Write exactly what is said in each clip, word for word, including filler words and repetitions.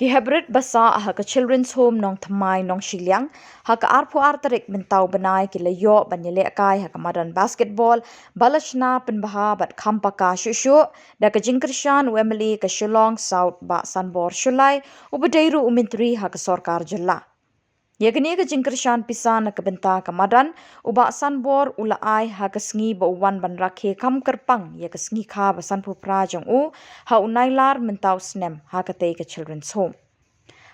Ki heprit ba sah ha ka Children's Home Nongthymmai Nongshiliang ha ka arphew ar tarik mynta u bnai ki la ïoh ban ïalehkai ha ka madan basketball ba la shna pynbha bad kham paka shuh shuh da ka jingkyrshan u MLA ka Shillong South Bah Sanbor Shullai, uba dei ruh u Myntri ha ka sorkar jylla. Ïa kane ka jingkyrshan pisa na ka bynta ka madan, u Bah Sanbor u la ai ha ka sngi ba u wan ban rakhe kham kyrpang ïa ka sngi kha ba sanphew phra jong u ha u Nailar mynta u snem ha katei ka Children's Home.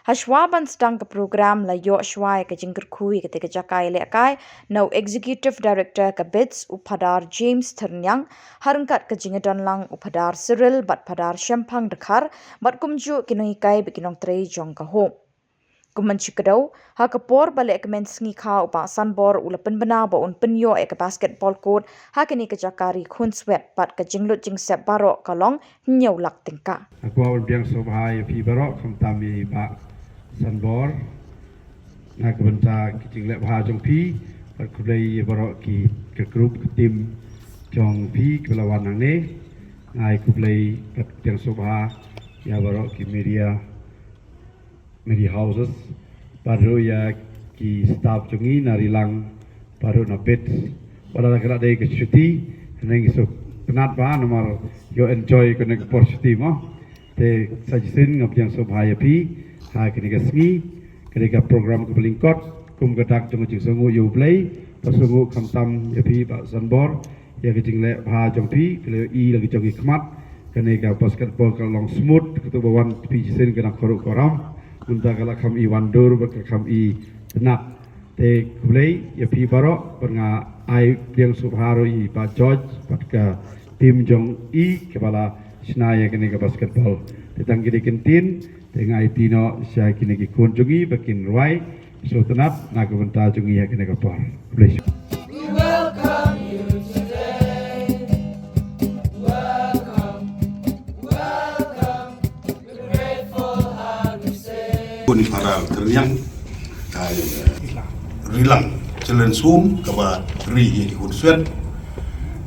Hashwa ban sdang ka program la ïoh shwa ïa ka jingkyrkhu ïa katei ka jaka ïalehkai na u Executive Director ka BIDS, u Phadar James Thyrniang, ha ryngkat ka jingïadonlang u Phadar Cyril bad Phadar Shemphang Dkhar bad kumjuh ki nonghikai bad ki nongtrei jong ka home. Kum ban shu kdew, ha ka por ba lehkmen sngi kha u Bah Sanbor u la pynbna ba un pynïoh ïa ka basketball court ha kane ka jaka ri khunswet bad ka jinglut jingsep baroh ka long hynñiew lak tyngka. Nga kwah ban biang sngewbha ïa phi baroh khamtam ïa i Bah Sanbor na ka bynta ki jingleh bha jong phi bad khublei ïa baroh ki ka group ka team jong phi kiba la wan hangne. Nga ai khublei bad biang sngewbha ïa baroh ki media media houses, bad ruh ïa ki staff jong ngi na Rilang, bad ruh na BIDS. Wat la ka la dei ka shuti, hynrei ngi sngewtynnat bha namar ïoh enjoy kane ka por shuti mo. Te sa shisien nga pdiang sngewbha ïa phi ha kane ka sngi, kane ka program kaba lyngkot kum ka dak jong ka jingsngewnguh ïa U Blei, ba sngewnguh khamtam ïa phi Bah Sanbor, ïa ka jingleh bha jong phi, ka la ïohi la ka jong i khmat. Kane ka basketball ka long smooth, katto ba wan phi shisien ka dang khuruh khuram. Mynta ka la kham i wandur bad ka kham i tynnat. Te khublei ïa phi baroh, bad nga ai biang sngewbha ruh ïa i Bah George bad ka team jong i kaba la shna ïa kane ka basketball. Te tang kine ki ktien, te nga aiti noh sha kine ki khun jong i ba kin rwai sngewtynnat na ka bynta jong ngi ha kane ka por. Khublei shibun. We welcome you today. Welcome, welcome. We're grateful heart we say. Bun para kerniang, ah, Rilang Children's Home, kaba ri ïa ki khunswet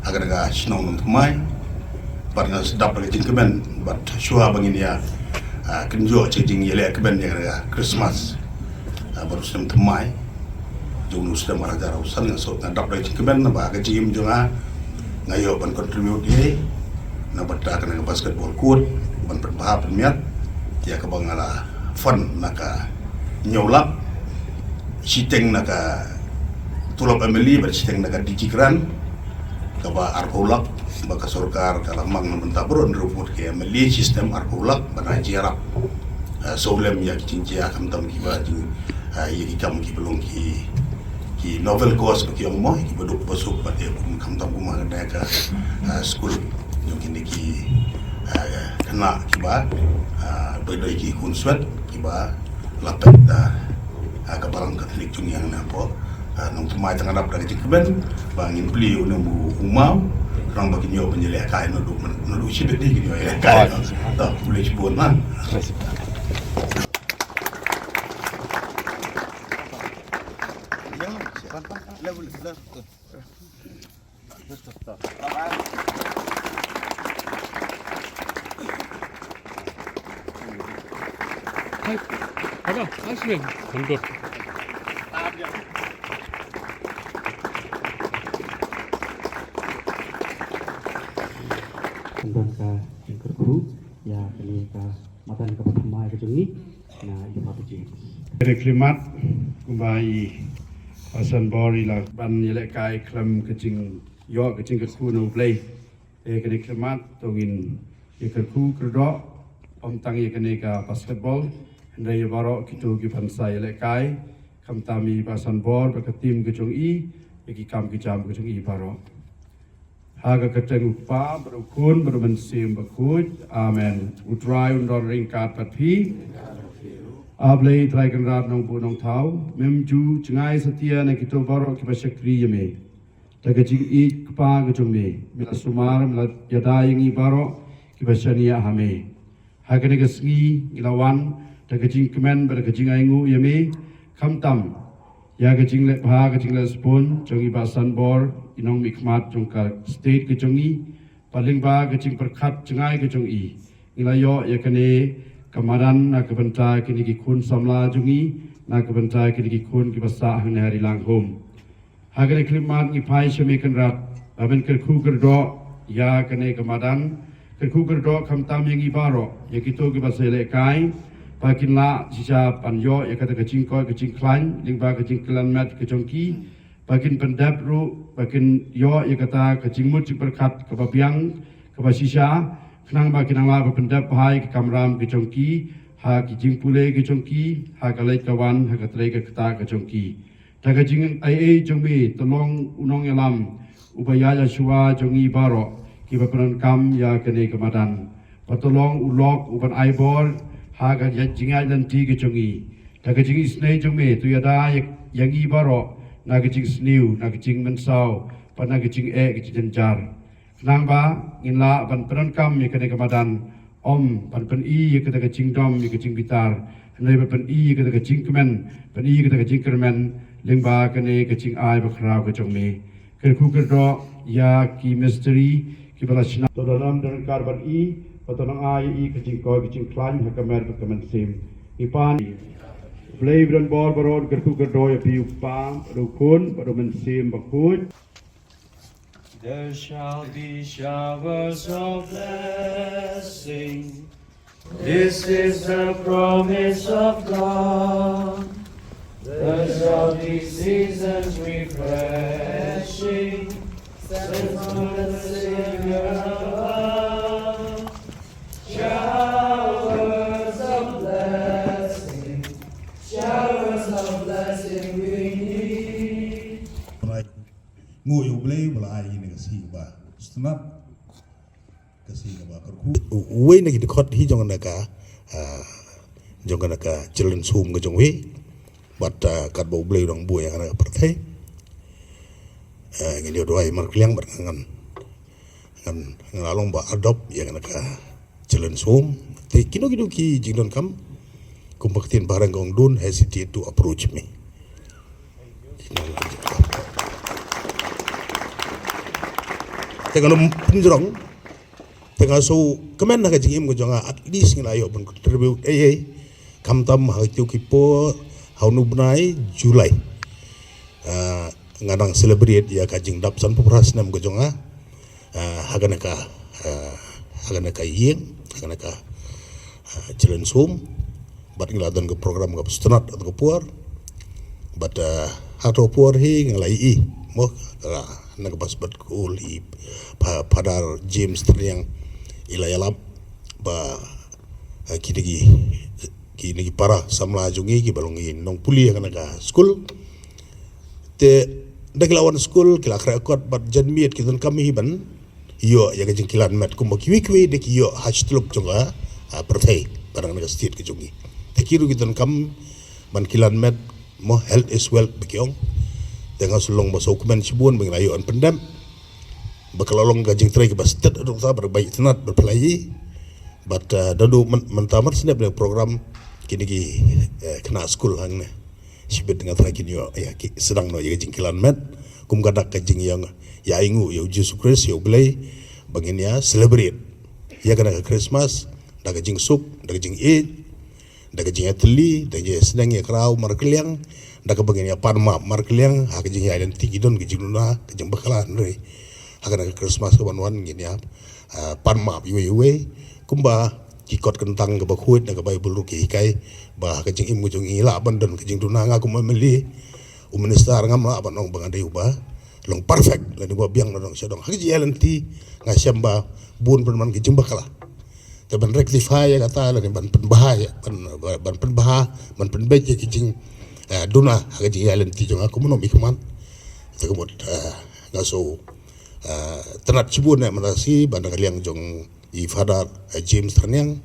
ha kane ka shnong Nongthymmai. Bad nga sdang da ka jingkmen bad shuwa ba ngin ïa, ah, kynjoh sha ka jingïaleh kmen ïa kane ka Christmas, ah, baroh snem thymmai jong u snem ar hajar arphew san. Nga sdang da ka jingkmen ba ka jingim jong nga nga ïoh ban contribute ïa na bynta kane ka basketball court ban pynbha pynmiat ïa kaba nga la fund na ka hynñiew lak, shiteng na ka tulop MLA bad shiteng na ka DG grant kaba arphew lak, ba ka sorkar ka la mang na bynta baroh hynriew pud ki MLA, shiteng arphew lak, ba na jingïarap, eh, sawlem ïa ki jingjia khamtam kiba jing, eh, ïa ki kam kiba long ki, ki novel cause ba ki ong mo, kiba duk ba suk ba te kum khamtam kum ha kane ka, eh, skul jong kine ki, eh, khynnah kiba, eh, dei dei ki khunswet kiba la peit da, ah, ka balang Katholik jong ngi hangne hapoh, ah, Nongthymmai. Tang nga dap da ka jingkmen ba ngin plie ïa une u maw, khnang ba kin ïoh ban ïalehkai naduh, naduh shibit hi kin ïoh ïalehkai. To, khublei shibun, ha. Khyndiat ka jingkyrkhu ïa kane ka madan kaba thymmai ka jong ngi. Na i Papa James. Kane ka khlieh mat kumba i Bah Sanbor i la ban ïalehkai khlem ka jingïoh ka jingkyrkhu na U Blei. Te kane ka khlieh mat to ngin ïakyrkhu kyrdoh, ym tang ïa kane ka basketball, hynrei ïa baroh kito ki ban sa ïalehkai, khamtam i Bah Sanbor bad ka team ka jong i, ïa ki kam ki jam ka jong i baroh. Ha ka kyrteng U Kpa, bad U Khun, bad U Mynsiem Bakhuid. Amen. U Trai un don ryngkat bad phi. A Blei Trai Kynrad Nongbuh Nongthaw, mem ju jngai satia na kito baroh kiba shakri ïa me. Da ka jingïeit kpa ka jong me, me la sumar, me la ïada ïa ngi baroh kiba shaniah ha me. Ha kane ka sngi ngi la wan da ka jingkmen bad da ka jingainguh ïa me, khamtam ïa ka jingleh bha ka jingleh sbun jong i Bah Sanbor, i nongmihkhmat jong ka state ka jong ngi, bad lyngba ka jingpyrkhat jngai ka jong i, ngi la ïoh ïa kane ka madan na ka bynta kine ki khun samla jong ngi, na ka bynta kine ki khun kiba sah hangne ha Ri Langhum. Ha kane ka khyllipmat ngi phai sha Me Kynrad ba men kyrkhu kyrdoh ïa kane ka madan, kyrkhu kyrdoh khamtam ïa ngi baroh, ïa kito kiba sa lehkai, ba kin lah shisha ban ïoh ïa kata ka jingkoit ka jingkhlaiñ lyngba ka jingkylliang met ka jong ki, ba kin pyndep ruh, ba kin ïoh ïa kata ka jingmut jingpyrkhat kaba biang kaba shisha, khnang ba kin nang lah ban pyndep bha ïa ka kamram ka jong ki, ha ki jingpule ka jong ki, ha ka leit ka wan, ha ka trei ka ktah ka jong ki. Da ka jingaiei jong Me, to long u nongïalam uba ïaid shuwa jong ngi baroh kiba pyndonkam ïa kane ka madan. Bad to long u lok uban ai bor ha ka jingïaid lynti ka jong ngi. Da ka jingisynei jong Me, to ïada ïa, ïa ngi baroh na ka jingsniew, na ka jingmynsaw, bad na ka jingeh ka jingjynjar. Khnang ba ngin lah ban pyndonkam ïa kane ka madan, ym ban pyni ïa kata ka jingdom, ïa ka jingbitar, hynrei ban pyni ïa kata ka jingkmen, pyni ïa kata ka jingkyrmen lyngba kane ka jingai bakhraw ka jong Me. Kyrkhu kyrdoh ïa ki mistri kiba la shna. To don lam don kar ban i, ba to nang ai i ka jingkoit ka jingkhlaiñ ha ka met bad ka mynsiem. Ngi pan. Blei ba don bor baroh, kyrkhu kyrdoh ïa phi u Kpa, bad u Khun, bad u Mynsiem Bakhuid. There shall be showers of blessing. This is the promise of God. There shall be seasons refreshing, sent from the Savior above. Showers of blessing, showers of blessing we need. Nguh ïa U Blei ba la ai ïa ngi ka sngi ba sngewtynnat. Ka sngi kaba kyrkhu. Uwei na ki dkhot hi jong kane ka, ah, jong kane ka Children's Home ka jong ngi. Bad, ah, katba U Blei u dang buh ïa kane ka pyrthei. Ah, ngin ïoh duwai markylliang bad ngan, ngan, ngan la long ba adopt ïa kane ka Children's Home. Te kino kino ki jingdonkam, kumba ka ktien Bahareng ka ong, don't hesitate to approach me. Te ngan ym pynjrong, te nga shu kmen ha ka jingim ka jong nga, at least ngi la ïoh ban contribute ei ei. Khamtam ha kito ki por, ha une u bnai July, ah, nga dang celebrate ïa ka jingdap sanphew phra snem ka jong nga. Ah, ha kane ka, ah, ha kane ka ïing, ha kane ka, ah, Children's Home. Bad ngi la don ka program kaba sngewtynnat ha ka por. Bad, ah, ha ka por hi nga la ïohi, mo, ah, na ka bas bad kul i Fa-, Father James Tyrniang i la ïalap ba, ah, kine ki, kine ki para samla jong ngi kiba long ki nongpule ha kane ka skul. Te da ki la wan skul ki la khreh kot bad janmiet ki donkam hi ban ïoh ïa ka jingkilan met kumba kiwei kiwei de ki ïoh ha shi tylli jong ka, ah, pyrthei, ba dang na ka state ka jong ngi. Te ki ruh ki donkam ban kilan met, mo, health is wealth ba ki ong. Te nga shu long ba sngewkmen shibun ba ngi la ïoh ban pyndep. Ba ka la long ka jingtrei kaba stet ruh ta, ba bai tnat ba pynlait. Bad, ah, da duh myn-, mynta mar sngap ïa ka program kine ki, eh, khynnah skul hangne. Shibit nga tharai kin ïoh ïa ki sdang noh ïa ka jingkilan met kum ka dak ka jingïong ïa ainguh ïa U Jisu Khrist, ïa U Blei, ba ngin ïa celebrate ïa kane ka Christmas da ka jingsuk, da ka jingïeit, da ka jingïatylli, da ka jingsneng ïakraw markylliang, da kaba ngin ïa pan map markylliang ha ka jingïaid lynti ki don ka jingduna, ka jingbakla, hynrei ha kane ka Christmas ka ban wan ngin ïa, ah, pan map iwei iwei kumba ki kot kyntang kaba khuid na ka Baibl ruh ki hikai ba ha ka jingim ka jong ngi lah ban don ka jingduna. Nga kum u M L A, u minister, ngam lah ban ong ba nga dei uba long perfect lane uba biang na dong sha dong. Ha ka jingïaid lynti nga shem ba bun pynban ka jingbakla. Te ban rectify ïa kata lane ban pynbha ïa, ban, ban pynbha, ban pynbeit ïa ki jing, eh, duna ha ka jingïaid lynti jong nga kum u nongmihkhmat. Te ka mut, eh, nga shu, eh, tnat shibun eh mynta shi ban da ka liang jong i Father, eh, James Tyrniang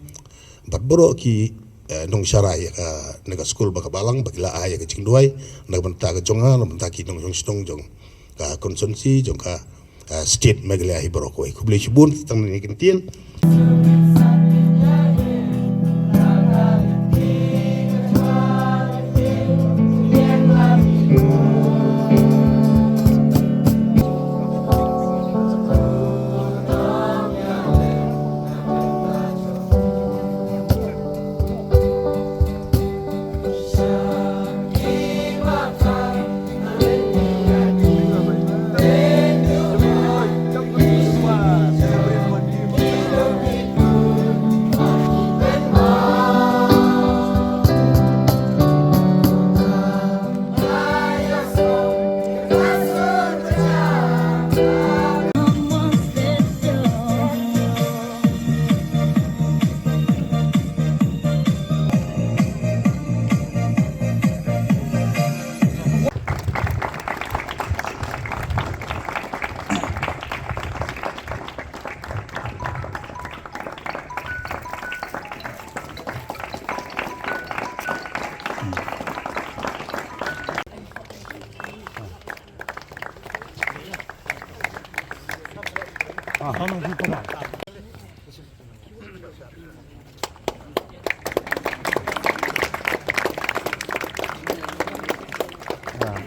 bad baroh ki, eh, nongshakri ïa kane ka skul ba ka balang ba ki la ai ïa ka jingduwai na ka bynta ka jong nga, na ka bynta ki nongshong shnong jong ka constituency, jong ka, eh, state Meghalaya hi baroh kawei. Khublei shibun tang kine ki ktien. How many people are? Yeah.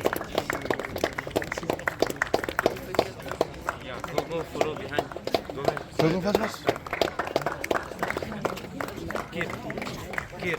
Yeah, go, go, follow behind. Go ahead. Go, go, fast, fast. Keep, keep.